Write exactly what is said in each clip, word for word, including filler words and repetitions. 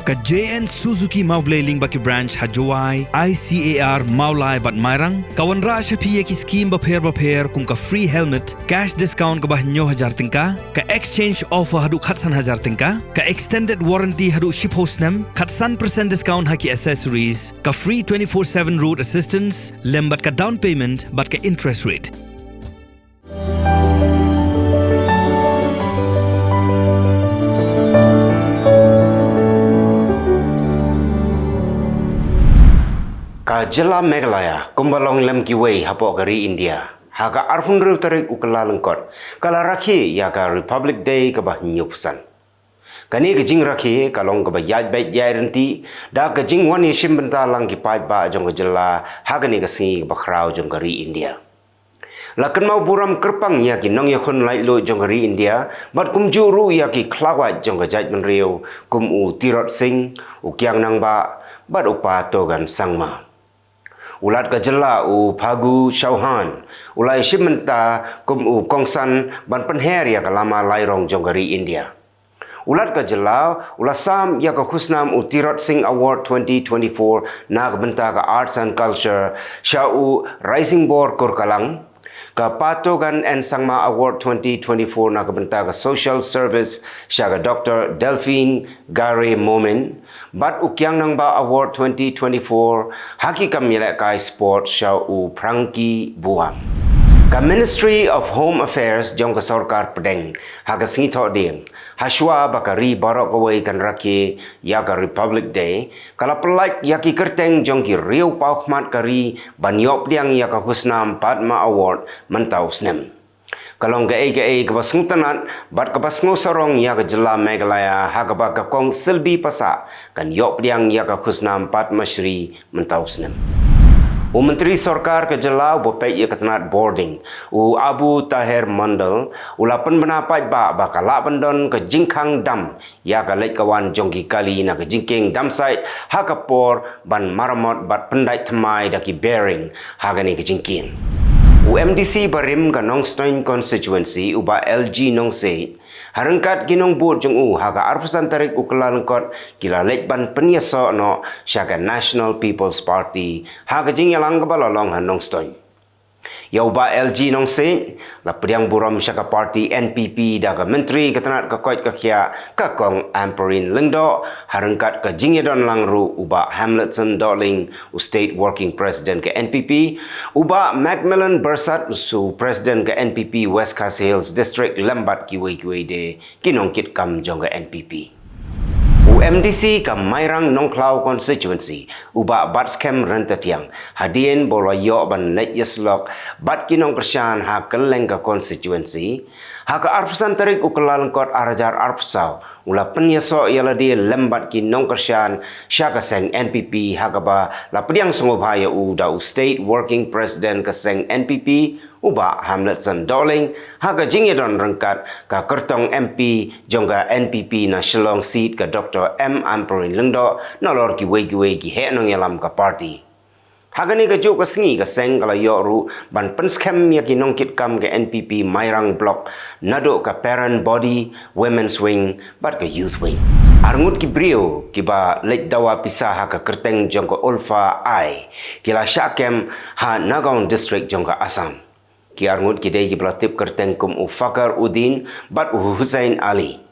Ka J N Suzuki Mawblei lyngba ki branch ha Jowai, I C A R, Mawlai bad Mairang ka wanrah sha phi ïa ki skim bapher bapher kum ka free helmet, cash discount kaba hynñiew hajar tyngka, ka exchange offer haduh khatsan hajar tyngka, ka extended warranty haduh shiphew snem, khatsan percent discount ha ki accessories, ka free twenty-four seven road assistance lem bad ka down payment bad ka interest rate. Ka jylla Meghalaya kumba long lem kiwei hapoh ka ri India, ha ka arphew hynriew tarik u Kyllalyngkot ka la rakhe ïa ka Republic Day kaba hynñiewphew san. Kane ka jingrakhe ka long kaba ïaid beit ïaid ryntih da ka jingwan ïashim bynta lang ki paidbah jong ka jylla ha kane ka sngi kaba khraw jong ka ri India. La kynmaw burom kyrpang ïa ki nongïakhun laitluid jong ka ri India bad kumjuh ruh ïa ki khlawait jong ka jaitbynriew kum u Tirot Singh, u Kiang Nangbah bad u Pa Togan Sangma. U Lat ka jylla u Phagu Chauhan u la ïashim bynta kum u kongsan ban pynher ïa ka lama lairong jong ka ri India. U Lat ka jylla u la sam ïa ka khusnam u Tirot Singh Award twenty twenty-four na ka bynta ka Arts and Culture sha u Rising Bor Kurkalang, ka Pa Togan N Sangma Award twenty twenty-four na ka bynta ka Social Service sha ka Doctor Delphine Gare Momin, bad u Kiang Nangbah Award twenty twenty-four ha ki kam ïalehkai sport sha u Frankie Buang. Ka Ministry of Home Affairs jong ka Sorkar Pdeng ha ka sngi Thohdieng, ha shuwa ba ka ri baroh kawei kan rakhe ïa ka Republic Day, ka la pyllait ïa ki kyrteng jong ki riewpawkhmat ka ri ban ïoh pdiang ïa ka khusnam Padma Award mynta u snem. Ka long kaei kaei kaba sngewtynnat bad kaba sngewsarong ïa ka jylla Meghalaya ha kaba ka Kong Silby Passah kan ïoh pdiang ïa ka khusnam Padma Shri mynta u snem. U Myntri Sorkar ka jylla uba peit ïa ka tnat bording, u Abu Taher Mondal, u la pynbna paidbah ba ka lah ban don ka jingkhang dam ïa ka leit ka wan jong ki kali na ka jingkieng dam site ha ka por ban maramot bad pyndait thymmai da ki bearing ha kane ka jingkieng. U M D C barim ka Nongstoiñ constituency, u Bah L G Nongsiej, ha ryngkat ki nongbud jong u, ha ka arphew san tarik u Kyllalyngkot ki la leit ban pynïasoh noh sha ka National People's Party ha ka jingïalang kaba la long ha Nongstoiñ. Ïa u Bah L G Nongsiej la pdiang burom sha ka party N P P da ka Myntri ka tnat ka koit ka khiah, ka Kong Ampareen Lyngdoh, ha ryngkat ka jingïadon lang ruh u Bah Hamletson Dohling, u State Working President ka N P P, u Bah Macmillan Byrsat, u President ka N P P West Khasi Hills District, lem bad kiwei kiwei de ki nongkitkam jong ka N P P. U M D C ka Mairang Nongkhlaw constituency, u Bah Batskhem Ryntathiang, hadien ba u la ïoh ban leit ïasyllok bad ki nongkyrshan ha kylleng ka constituency, ha ka arphew san tarik u Kyllalyngkot ar hajar arphew saw, u la pynïasoh ïa lade lem bad ki nongkyrshan sha ka seng N P P, ha kaba la pdiang sngewbha ïa u da u State Working President ka seng N P P, u Bah Hamletson Dohling, ha ka jingïadon ryngkat ka kyrtong M P jong ka N P P na Shillong seat, ka Doctor M Ampareen Lyngdoh, nalor kiwei kiwei ki heh nongïalam ka party. Ha kane kajuh ka sngi ka seng ka la ïoh ruh ban pynskhem ïa ki nongkitkam ka N P P Mairang Block, naduh ka Parent Body, Women's Wing bad ka Youth Wing. Arngut ki briew kiba leit dawa pisa ha ka kyrteng jong ka Ulfa Ai ki la shah kem ha Nagaon District jong ka Assam. Ki arngut ki dei kiba la tip kyrteng kum u Fakar Uddin bad u Hussein Ali.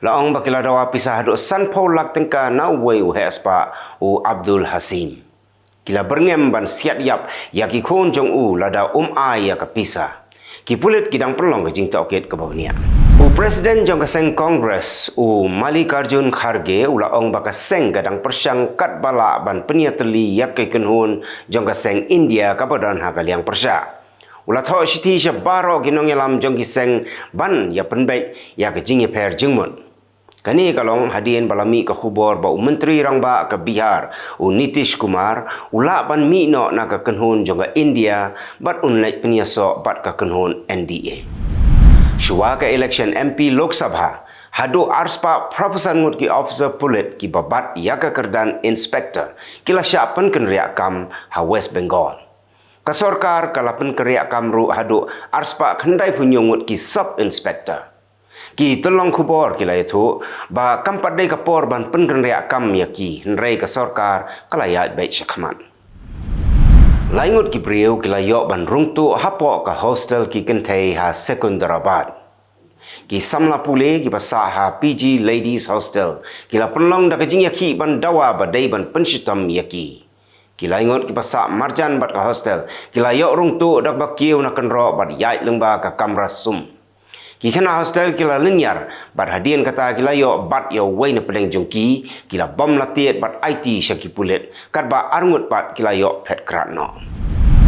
La ong ba ki la dawa pisa haduh sanphew lak tyngka na uwei u heh spah, u Abdul Hasim. Ki la byrngem ban siat ïap ïa ki khun jong u lada um ai ïa ka pisa. Ki pulit ki dang pynlong ka jingtohkit kaba bniah. U President jong ka seng Congress, u Mallikarjun Kharge, u la ong ba ka seng ka dang pyrshang katba lah ban pynïatylli ïa ka kynhun jong ka seng India kaba don ha ka liang pyrshah. U la thoh shithi sha baroh ki nongïalam jong ki seng ban ïa pynbeit ïa ka jingïapher jingmut. Kane ka long hadien ba la mih ka khubor ba u Myntri Rangbah ka Bihar, u Nitish Kumar, u lah ban mih noh na ka kynhun jong ka India bad un leit pynïasoh bad ka kynhun N D A. Shuwa ka election M P Lok Sabha, haduh arspah phraphewsan ngut ki officer pulit kiba bat ïa ka kyrdan inspector ki la shah pynkynriah kam ha West Bengal. Ka sorkar ka la pynkynriah kam ruh haduh arspah khyndaiphew hynñiew ngut ki sub inspector. Ki tyllong khubor ki la ïathuh ba kam pat dei ka por ban pynkynriah kam ïa ki, hynrei ka sorkar ka la ïaid beit shakhmat. Lai ngut ki briew ki la ïoh ban rung tuh hapoh ka hostel ki kynthei ha Secunderabad. Ki samla pule kiba sah ha P G Ladies Hostel ki la pynlong da ka jingïakhih ban dawa ba dei ban pynshitom ïa ki. Ki lai ngut kiba sah marjan bad ka hostel ki la ïoh rung tuh da kaba kiew na kynroh bad ïaid lyngba ka kamra sum. Ki khynnah hostel ki la lynñiar bad hadien kata ki la ïoh bat ïa uwei na pdeng jong ki, ki la bom la tied bad aiti sha ki pulit, katba arngut pat ki la ïoh phet krad noh.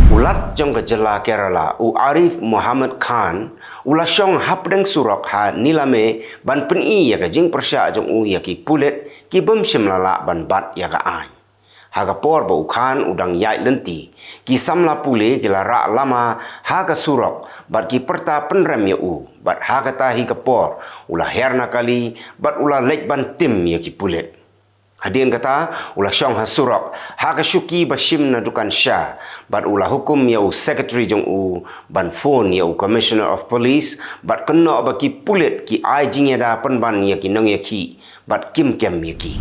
U Lat jong ka jylla Kerala, u Arif Muhammad Khan, u la shong hapdeng surok ha Neelamare ban pyni ïa ka jingpyrshah jong u ïa ki pulit ki bym shym la lah ban bat ïa ka aiñ. Ha ka por ba u Khan u dang ïaid lynti, ki samla pule ki la rah lama ha ka surok bad ki pyrta pynrem ïa u, bad ha kata hi ka por u la her na kali bad u la leit ban tim ïa ki pulit. Hadien kata u la shong ha surok ha ka shuki ba shim na dukan sha, bad u la hukum ïa u secretary jong u ban phone ïa u Commissioner of Police bad kynnoh ba ki pulit ki ai jingïada pynban ïa ki nongïakhih bad kim kem ïa ki.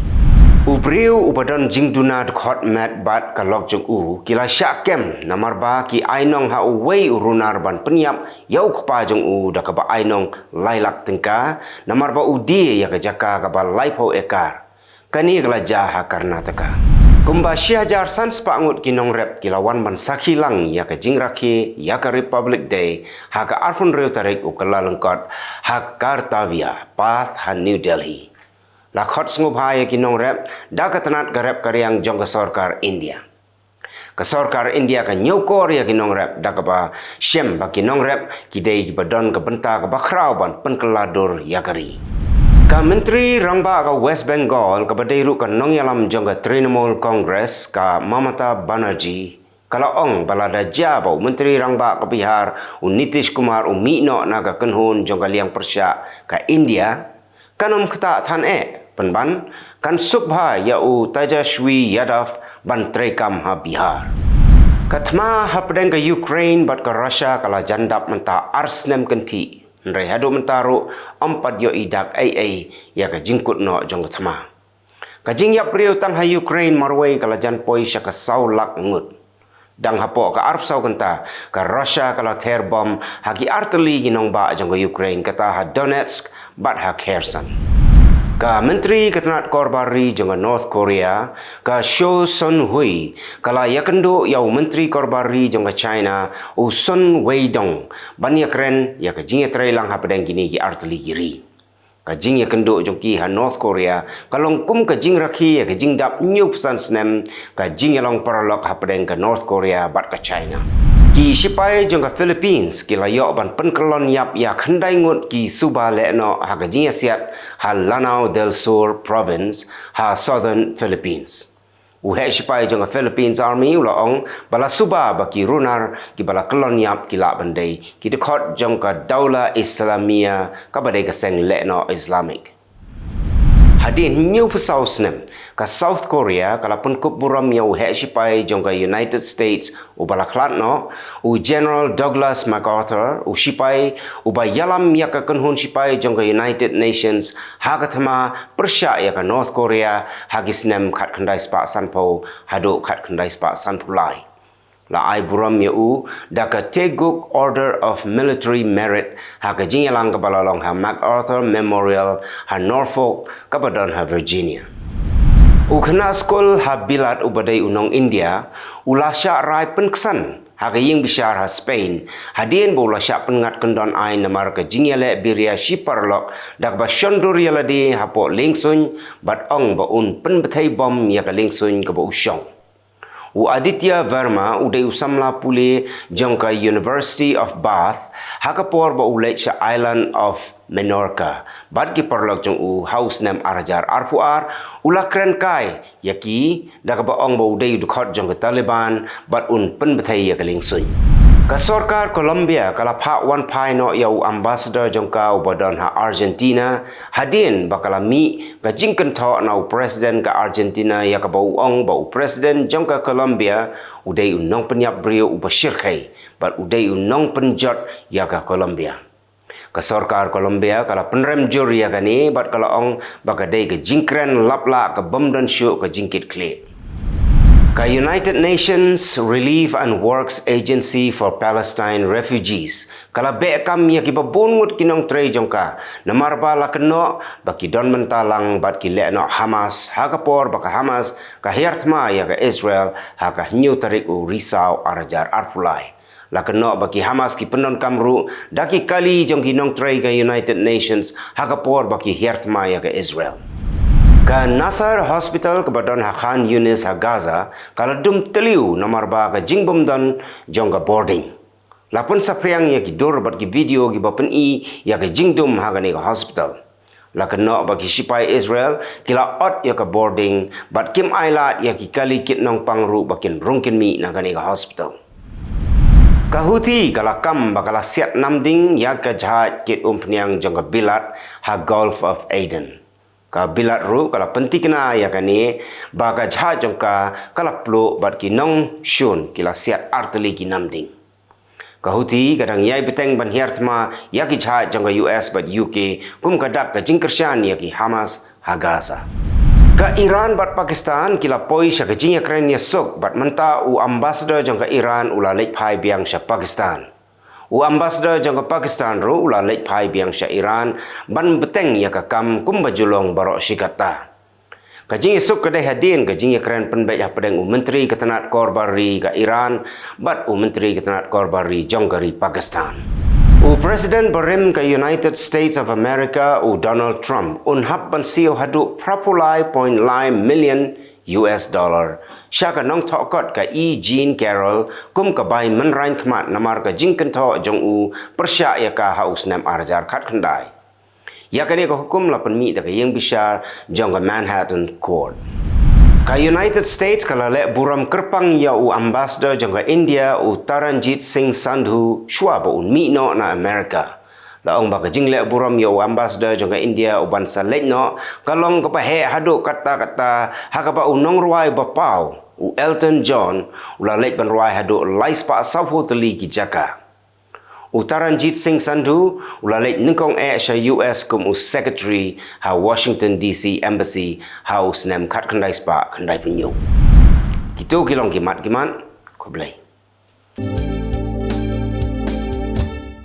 U briew uba don jingduna dkhot met bad ka lok jong u ki la shah kem namar ba ki ai nong ha uwei u runar ban pynïap ïa u kpa jong u da kaba ai nong lai lak tyngka, namar ba u die ïa ka jaka kaba laiphew ekar. Kane ka la jia ha Karnataka. Kumba shi hajar san spah ngut ki nongrep ki la wan ban sakhi lang ïa ka jingrakhe ïa ka Republic Day ha ka arphew hynriew tarik u Kyllalyngkot ha Kartavya Path ha New Delhi. La khot sngewbha ïa ki nongrep da ka tnat ka rep ka riang jong ka sorkar India. Ka sorkar India ka ñiewkor ïa ki nongrep da kaba shem ba ki nongrep ki dei kiba don ka bynta kaba khraw ban pynkylla dur ïa ka ri. Ka Myntri Rangbah ka West Bengal kaba dei ruh ka nongïalam jong ka Trinamool Congress, ka Mamata Banerjee, ka la ong ba lada jia ba u Myntri Rangbah ka Bihar, u Nitish Kumar, u mih noh na ka kynhun jong ka liang pyrshah ka India, kan ym ktah than eh, pynban kan suk bha ïa u Tejashwi Yadav ban treikam ha Bihar. Ka thma hapdeng ka Ukraine bad ka Russia ka la jan dap mynta ar snem kynthih, hynrei haduh mynta ruh ym pat ïohi dak ei ei ïa ka jingkut noh jong ka thma. Ka jingïap briew tang ha Ukraine marwei ka la jan poi sha ka saw lak ngut. Dang hapoh ka arphew saw kynta, ka Russia ka la ther bom ha ki artylli ki nongbah jong ka Ukraine, kata ha Donetsk bad ha Kherson. Ka Myntri ka tnat korbar ri jong ka North Korea, ka Cho Sun Hui, ka la ïakynduh ïa u Myntri korbar ri jong ka China, u Sun Weidong, ban ïakren ïa ka jingïatreilang hapdeng kine ki artylli ki ri. Ka jingïakynduh jong ki ha North Korea ka long kum ka jingrakhe ïa ka jingdap hynñiewphew san snem ka jingïalong paralok hapdeng ka North Korea bad ka China. Ki shipai jong ka Philippines ki la ïoh ban pynkyllon ïap ïa khyndai ngut ki suba lehnoh ha ka jingïasiat ha Lanao del Sur Province ha Southern Philippines. U heh shipai jong ka Philippines Army u la ong ba la suba ba ki runar kiba la kyllon ïap ki lah ban dei ki dkhot jong ka Daulah Islamiyah, kaba dei ka seng lehnoh Islamic. Hadien hynñiewphew saw snem, ka South Korea ka la pynkup burom ïa u heh shipai jong ka United States uba la khlad noh, u General Douglas MacArthur, u shipai uba ïalam ïa ka kynhun shipai jong ka United Nations ha ka thma pyrshah ïa ka North Korea ha ki snem khatkhyndai spah sanphew haduh khatkhyndai spah sanphew lai. La ai burom ïa u da ka Taeguk Order of Military Merit ha ka jingïalang kaba la long ha MacArthur Memorial ha Norfolk, kaba don ha Virginia. U khynnah skul ha Bilat uba dei u nong India u la shah rai pynksan ha ka ïing bishar ha Spain hadien ba u la shah pynngat kyndon aiñ namar ka jingïaleh biria shi paralok da kaba shon dur ïa lade hapoh liengsuiñ bad ong ba un pynbthei bom ïa ka liengsuiñ kaba u shong. U Aditya Verma u dei u samla pule jong ka University of Bath ha ka por ba u leit sha Island of Menorca bad ki paralok jong u ha u snem ar hajar arphew ar. U la kren kai ïa ki da kaba ong ba u dei u dkhot jong ka Taliban bad un pynbthei ïa ka liengsuiñ. Ka sorkar Colombia ka la phah wan phai noh ïa u ambassador jong ka uba don ha Argentina hadien ba ka la mih ka jingkynthoh na u president ka Argentina ïa kaba u ong ba u president jong ka Colombia u dei u nongpynïap briew uba shyrkhei bad u dei u nongpynjot ïa ka Colombia. Ka sorkar Colombia ka la pynrem jur ïa kane bad ka la ong ba ka dei ka jingkren laplah ka bym don shuh ka jingkitkhlieh. Ka United Nations Relief and Works Agency for Palestine Refugees ka la beh kam ïa kiba bun ngut ki nongtrei jong ka, namar ba la kynnoh ba ki don bynta lang bad ki leh noh Hamas ha ka por ba ka Hamas ka hiar thma ïa ka Israel ha ka hynñiew tarik u Risaw ar hajar arphew lai. La kynnoh ba ki Hamas ki pyndonkam ruh da ki kali jong ki nongtrei ka United Nations ha ka por ba ki hiar thma ïa ka Israel. Ka Nasser Hospital kaba don ha Khan Yunis ha Gaza ka la dum tliw namar ba ka jingbymdon jong ka boarding. La pynsaphriang ïa ki dur bad ki video kiba pyni ïa ka jingdum ha kane ka hospital. La kynnoh ba ki shipai Israel ki la ot ïa ka boarding bad kim ailad ïa ki kali kit nongpang ruh ba kin rung kin mih na kane ka hospital. Ka Houthi ka la kam ba ka la siat namding ïa ka jahaj kit umphniang jong ka bilat ha Gulf of Aden. Ka bilat ruh ka la pyntikna ïa kane ba ka jahaj jong ka ka la pluh bad ki nongshun ki la siat artylli ki namding. Ka Houthi ka dang ïai bteng ban hiar thma ïa ki jahaj jong ka U S bad U K kum ka dak ka jingkyrshan ïa ki Hamas ha Gaza. Ka Iran bad Pakistan ki la poi sha ka jingïakren ïasuk bad mynta u ambassador jong ka Iran u la leit phai biang sha Pakistan. U ambassador jong ka Pakistan ruh u la leit phai biang sha Iran ban bteng ïa ka kam kumba ju long baroh shi katta. Ka jingïasuk ka dei hadien ka jingïakren pynbeit hapdeng u Myntri ka tnat korbar ri ka Iran bad u Myntri ka tnat korbar ri jong ka ri Pakistan. U President barim ka United States of America u Donald Trump un hap ban siew haduh phra phew lai point lai million U S dollar sha ka nongthoh kot ka E. Jean Carroll kum ka bai mynrain khmat namar ka jingkynthoh jong u pyrshah ïa ka ha u snem ar hajar khatkhyndai. Ïa kane ka hukum la pynmih da ka ïing bishar jong ka Manhattan Court. Ka United States ka la leh burom kyrpang ïa u ambassador jong ka India u Taranjit Singh Sandhu shuwa ba un mih noh na America. La ong ba ka jingleh burom ïa u ambassador jong ka India u ban sa leit noh ka long kaba heh haduh katta katta ha kaba u nongrwai ba paw u Elton John u la leit ban rwai haduh lai spah sawphew tylli ki jaka. U Taranjit Singh Sandhu u la leit nyngkong eh sha U S kum u secretary ha Washington D C Embassy ha u snem khatkhyndai spah khyndaiphew hynñiew. Kito ki long ki mat ki mat. Khublei.